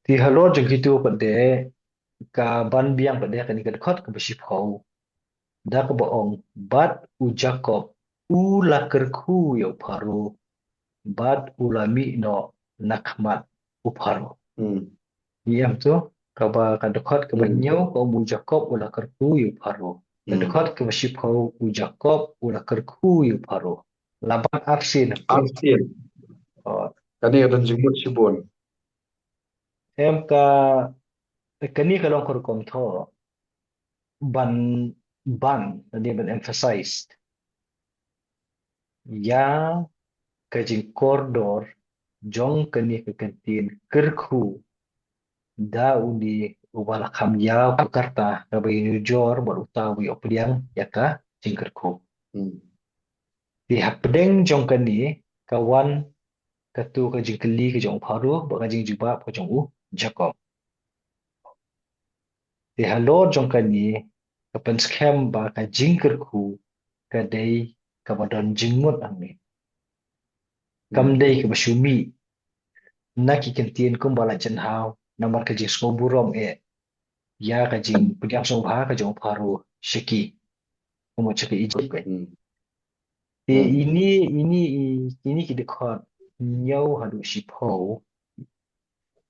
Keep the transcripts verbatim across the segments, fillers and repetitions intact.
Te halor jong kitu pat de, ka ban biang pat de kane ka dkhot kaba shiphew. Da kaba ong, bad u Jakob u la kyrkhu ïa u Pharaoh, bad u la mih noh na khmat u Pharaoh. Hmm. Ïa tu, kaba ka dkhot kaba Hmm. hynñiew ka ong, u Jakob u la kyrkhu ïa u Pharaoh. Ka Hmm. dkhot kaba shiphew, u Jakob u la kyrkhu ïa u Pharaoh. Laban arsien. Arsien. Oh. Kane ka don jingmut shibun. Em ka, kane ka long ka rukom thoh ban, ban, kane ban emphasized ïa ka jingkordor jong kane ka kyntien kyrkhu da une uba la kham ïaw ka karta kaba ïanujor bad uta uba ïoh pdiang ïa ka jingkyrkhu. Hmm. Te hapdeng jong kane ka wan katu ka jingkylli ka jong u Pharaoh bad ka jingjubab ka jong u Jakob. Te halor jong kane ka pynskhem ba ka jingkyrkhu ka dei kaba don jingmut hangne. Kam Hmm. dei kaba shu mih na ki kyntien kumba la jan haw, namar ka jingsngewburom eh ïa ka jingpdiang sngewbha ka jong u Pharaoh sha ki, kumba sha ka Egypt ka. Hmm. Te Hmm. ine, ine, i, ine ki dkhot hynñiew haduh shiphew.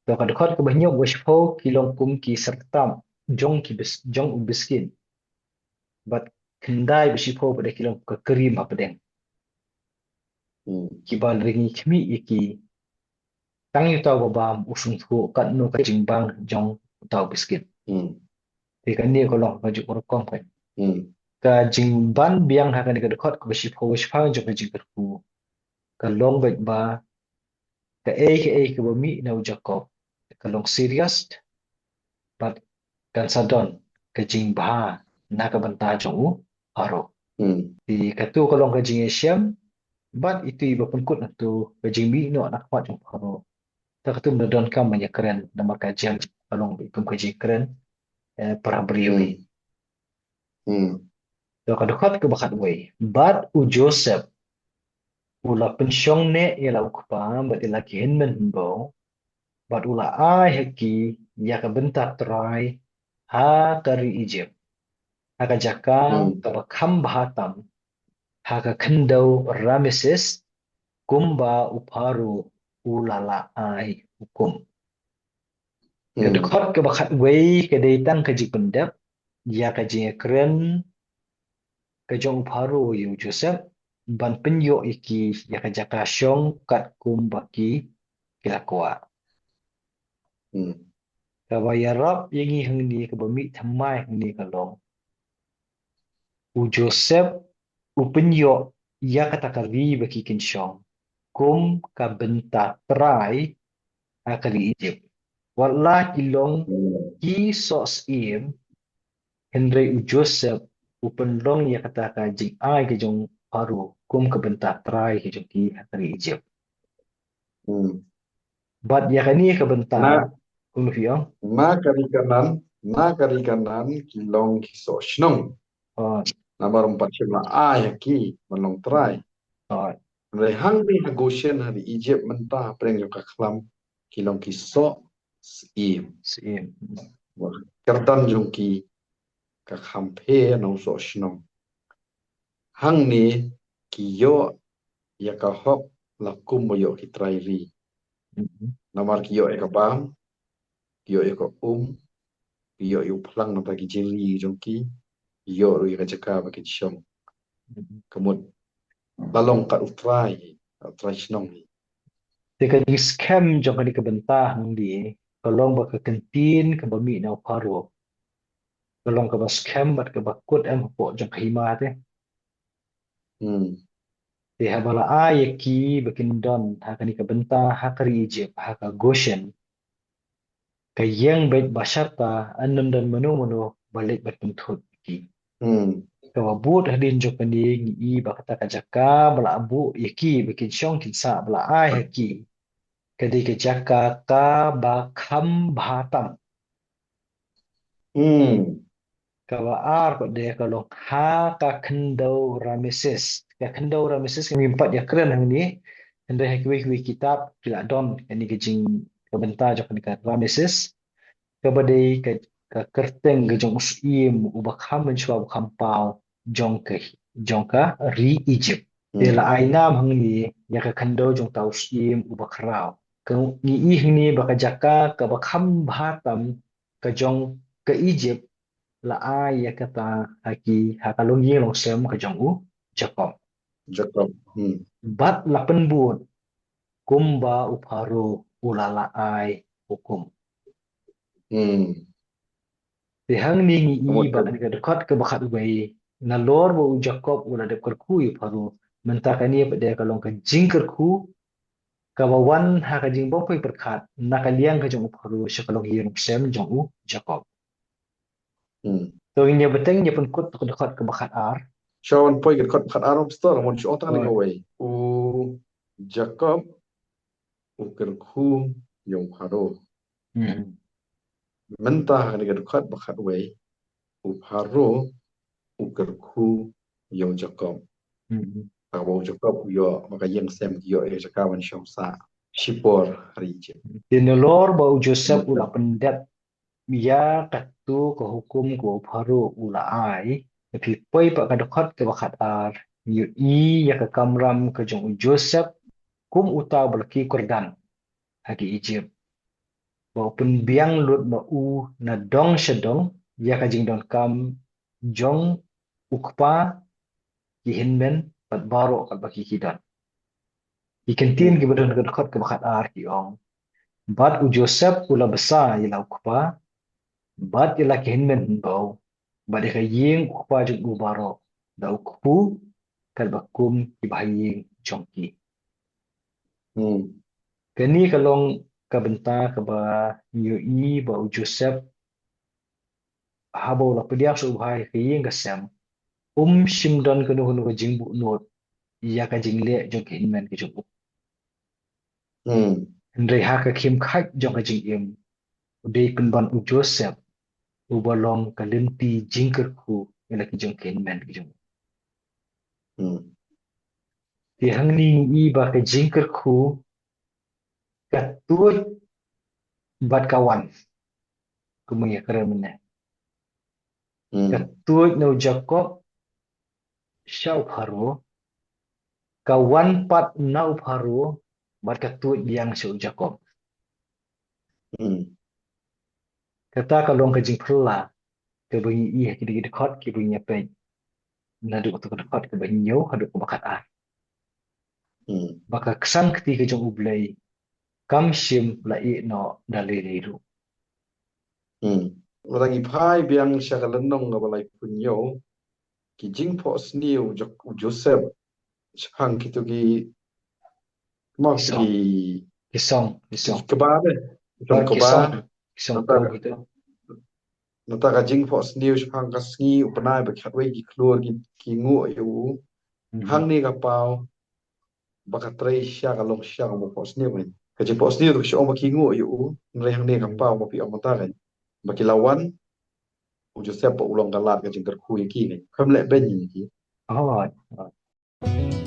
To ka dkhot kaba hynñiew bad shiphew ki long kum ki syrtam jong ki bis-, jong u biskin. Bad khyndai bad shiphew pat de ki long ka cream hapdeng. Hmm. Kiba la ring khmih ïa ki tang ïa uta uba bam u sngewthuh katno ka jingbang jong uta u biskin. Hmm. Te kane ka long ka jingrukom ka. Hmm. Ka jingban biang ha kane ka dkhot kaba shiphew, shiphew jong ka jingkyrkhu ka long beit ba kaei kaei kaba mih na u Jakob ka long serious, bad kan sa don ka jingbha na ka bynta jong u Pharaoh. Hmm. Te katu ka long ka jingïashem, bad itu iba pynkut na tu ka jingmih noh na khmat jong u Pharaoh. Te katu mynta donkam ban ïakren, namar ka jingïashem ka long beit kum ka jingkren, eh, para briew hi. Hmm. Hmm. To ka dkhot kaba khatwei. Bad u Joseph u la pynshong neh ïa la u kpa bad ïa la ki hynmen hynbew, bad u la ai ha ki ïa ka bynta trai ha ka ri Egypt, ha ka jaka Hmm. kaba kham bha tam, ha ka khyndew Rameses, kumba u Pharaoh u la la ai hukum. Ka Hmm. dkhot kaba khatwei ka dei tang ka jingpyndep ïa ka jingïakren ka jong u Pharaoh ïa u Joseph ban pynïoh ïa ki ïa ka jaka shong katkum ba ki ki la kwah. Hmm. Kaba ïarap ïa ngi hangne, kaba mih thymmai hangne ka long, u Joseph u pynïoh ïa kata ka ri ba ki kin shong kum ka bynta trai ha ka ri Egypt. Wat la ki long Hmm. ki soh syiem, hynrei u Joseph u pynlong ïa kata ka jingai ka jong u Pharaoh kum ka bynta trai ka jong ki ha ka ri Egypt. Hmm. Bad ïa kane ka bynta, na, kumno phi ong? Na ka ri Kanaan, na ka ri Kanaan ki long ki soh shnong. Oh. Namar ym pat shym la ai ha ki ban long trai. Oh. Hynrei hangne ha Goshen ha ri Egypt mynta hapdeng jong ka khlam ki long ki soh syiem. Syiem. Ba kyrdan jong ki ka kham pher na u soh shnong. Hangne ki ïoh ïa ka hok la kum ba ïoh ki trai ri. Mhm. Namar ki ïoh ïa ka bam, ki ïoh ïa ka um, ki ïoh ïa u phlang na bynta ki jingri jong ki, ki ïoh ruh ïa ka jaka ba kin shong. Mhm. Ka mut la long kat u trai, kat u trai shnong hi. Te ka jingskhem jong kane ka bynta hangne ka long ba ka kyntien kaba mih na u Pharaoh ka long kaba skhem bad kaba kut em hapoh jong ka hima te. Hmm. Te haba la ai ïa ki ba kin don ha kane ka bynta ha ka ri Egypt, ha ka Goshen, ka ïeng beit ba shata, ym don mano mano ba leit ban pynthut ïa ki. Hmm. Kaba bud hadien jong kane ngi i ba kata ka jaka ba la buh ïa ki ba kin shong kin sah ba la ai ha ki, ka dei ka jaka kaba kham bha tam. Hmm. Kaba ar pat de ka long ha ka khyndew Rameses. Ka khyndew Rameses ka ngim pat ïa kren hangne. Hynrei ha kiwei kiwei kitab ki la don kane ka jing, ka bynta jong kane ka Rameses. Kaba dei ka, ka kyrteng ka jong u syiem uba kham mynshuwa uba kham paw jong ka, jong ka ri Egypt. Te la ai nam hangne ïa ka khyndew jong uta u syiem uba khraw. Ka ngi i hangne ba ka jaka kaba kham bha tam ka jong ka Egypt la ai ïa kata ha ki, ha ka longïing longsem ka jong u Jakob. Jakob. Hmm. Bad la pynbud kumba u Pharaoh u la la ai hukum. Hmm. Te hangne ngi i ba kane ka dkhot kaba khatwei, nalor ba u Jakob u la dep kyrkhu ïa u Pharaoh, mynta kane pat de ka long ka jingkyrkhu kaba wan ha ka jingbym poi pyrkhat na ka liang ka jong u Pharaoh sha ka longïing longsem jong u Jakob. Hmm. To ngin ïa bteng ïa pynkut ka dkhot kaba khatar. Sha wan poi ka dkhot khatar, Pastor, mon shu ong tang kawei. U Jakob u kyrkhu ïa u Pharaoh. Hmm. Mynta ha kane ka dkhot ba khatwei, u Pharaoh u kyrkhu ïa u Jakob. Hmm. Kaba u Jakob u ïoh, ba ka ïing sem ki ïoh ïa ka jaka ban shong sah shipor ha ri Egypt. Te nalor ba u Joseph u la pyndep ïa kato ka hukum kaba u Pharaoh u la ai, te phi poi pat ka dkhot kaba khatar, ngi ïohi ïa ka kamram ka jong u Joseph kum uta uba la kiew kyrdan ha ki Egypt. Ba u pynbiang lut ma u na dong sha dong ïa ka jingdonkam jong u kpa, ki hynmen bad baroh katba ki, ki don. Ki kyntien kiba don ha ka dkhot kaba khatar ki ong: Bad u Joseph u la bsa ïa la u kpa bad ïa la ki hynmen hynbew bad ïa ka ïing u kpa jong u baroh, da u kpu katba kum ki bahaïing jong ki. Hmm. Kane ka long ka bynta kaba ngi ïohi ba u Joseph haba u la pdiang sha u bhai ha ka ïing ka sem, um shym don kano kano ka jingbuhnud ïa ka jingleh jong ki hynmen ki jong u. Hmm. Hynrei ha ka khim khait jong ka jingim, u dei pynban u Joseph uba long ka lynti jingkyrkhu ïa la ki jong ki hynmen ki jong u. Hmm. Te hangne ngi i ba ka jingkyrkhu ka tuid bad ka wan. Kumba ngi ïa kren mynne. Hmm. Ka tuid na u Jakob sha u Pharaoh, ka wan pat na u Pharaoh bad ka tuid biang sha u Jakob. Hmm. Kata ka long ka jingphylla kaba ngi i ha kine ki dkhot kiba ngi ïa peit. Naduh kato ka dkhot kaba hynñiew haduh kaba khatar. Hmm. Ba ka ksang kti ka jong U Blei kam shym la ïeh noh da lei lei ruh. Hmm. Lada ngi phai biang sha ka lynnong kaba laiphew hynñiew, ki jingphohsniew u Jo-, u Joseph shaphang kito ki, ma Ki song. ki Ki song, ki song. Kba de. Ki song Ki kba. song, ki song Nata kba kito. Nata ka jingphohsniew shaphang ka sngi u bnai ba khatwei ki khlur ki, ki nguh ïa u. Mhm. Hangne ka paw ba ka trei sha ka long sha ka ba phohsniew. Ka jingphohsniew to ka shu ong ba ki nguh ïa u. Hynrei hangne ka Mhm. paw ba phi ong mynta kan, ba ki la wan, u Joseph ba u long ka lad ka jingkyrkhu ïa ki kan. Kam leh beiñ ïa ki. Oh, oh.